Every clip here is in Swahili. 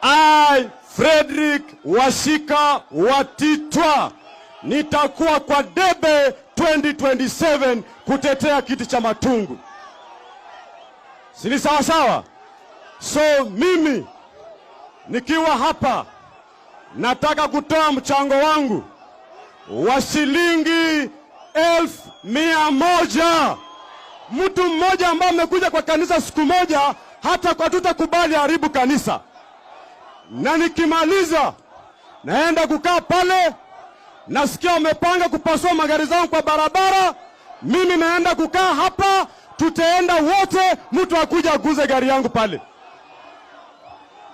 I, Frederick Washika Watitwa, nitakuwa kwa debe 2027 kutetea kiti cha Matungu. Si ni sawa sawa? So mimi nikiwa hapa nataka kutoa mchango wangu wa shilingi 100,000. Mtu mmoja ambaye amekuja kwa kanisa siku moja, hata hatutakubali haribu kanisa. Na nikimaliza naenda kukaa pale, nasikia wamepanga kupasua magari zangu kwa barabara. Mimi naenda kukaa hapa, tutaenda wote, mtu akuja aguze gari yangu pale.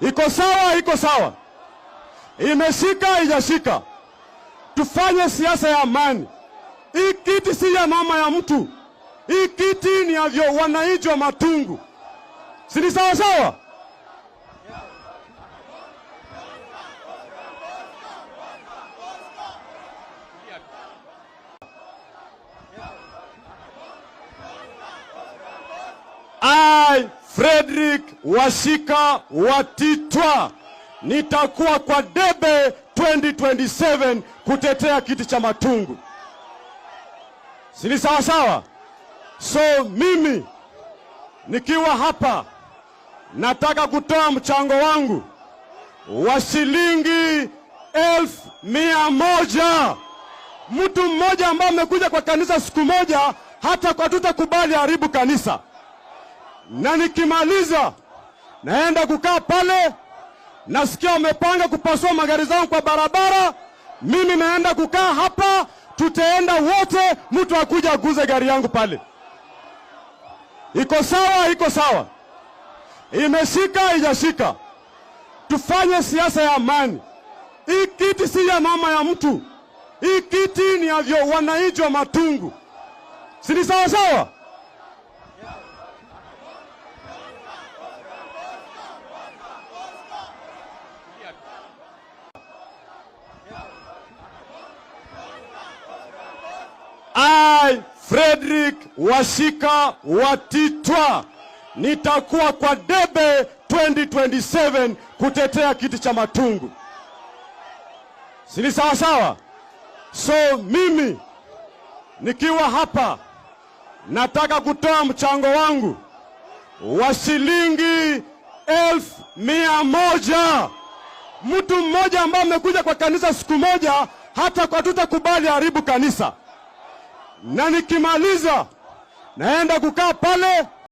Iko sawa? Iko sawa? Imeshika? Ijashika? Tufanye siasa ya amani. Hii kiti si ya mama ya mtu, hii kiti ni ya wananchi wa Matungu, si ni sawa sawa? I, Frederick Washika Watitwa, nitakuwa kwa debe 2027 kutetea kiti cha Matungu. Si ni sawa sawa? So mimi nikiwa hapa nataka kutoa mchango wangu wa shilingi 100,000. Mtu mmoja ambaye amekuja kwa kanisa siku moja, hata hatutakubali haribu kanisa. Na nikimaliza naenda kukaa pale, nasikia wamepanga kupasua magari zangu kwa barabara. Mimi naenda kukaa hapa, tutaenda wote, mtu akuja aguze gari yangu pale. Iko sawa? Iko sawa? Imeshika? Ijashika? Tufanye siasa ya amani. Hii kiti si ya mama ya mtu, hii kiti ni ya wananchi wa Matungu, si ni sawa sawa? I, Frederick Washika Watitwa, nitakuwa kwa debe 2027 kutetea kiti cha Matungu. Si ni sawa sawa? So mimi nikiwa hapa nataka kutoa mchango wangu wa shilingi 100,000. Mtu mmoja ambaye amekuja kwa kanisa siku moja, hata hatutakubali haribu kanisa. Na nikimaliza naenda kukaa pale,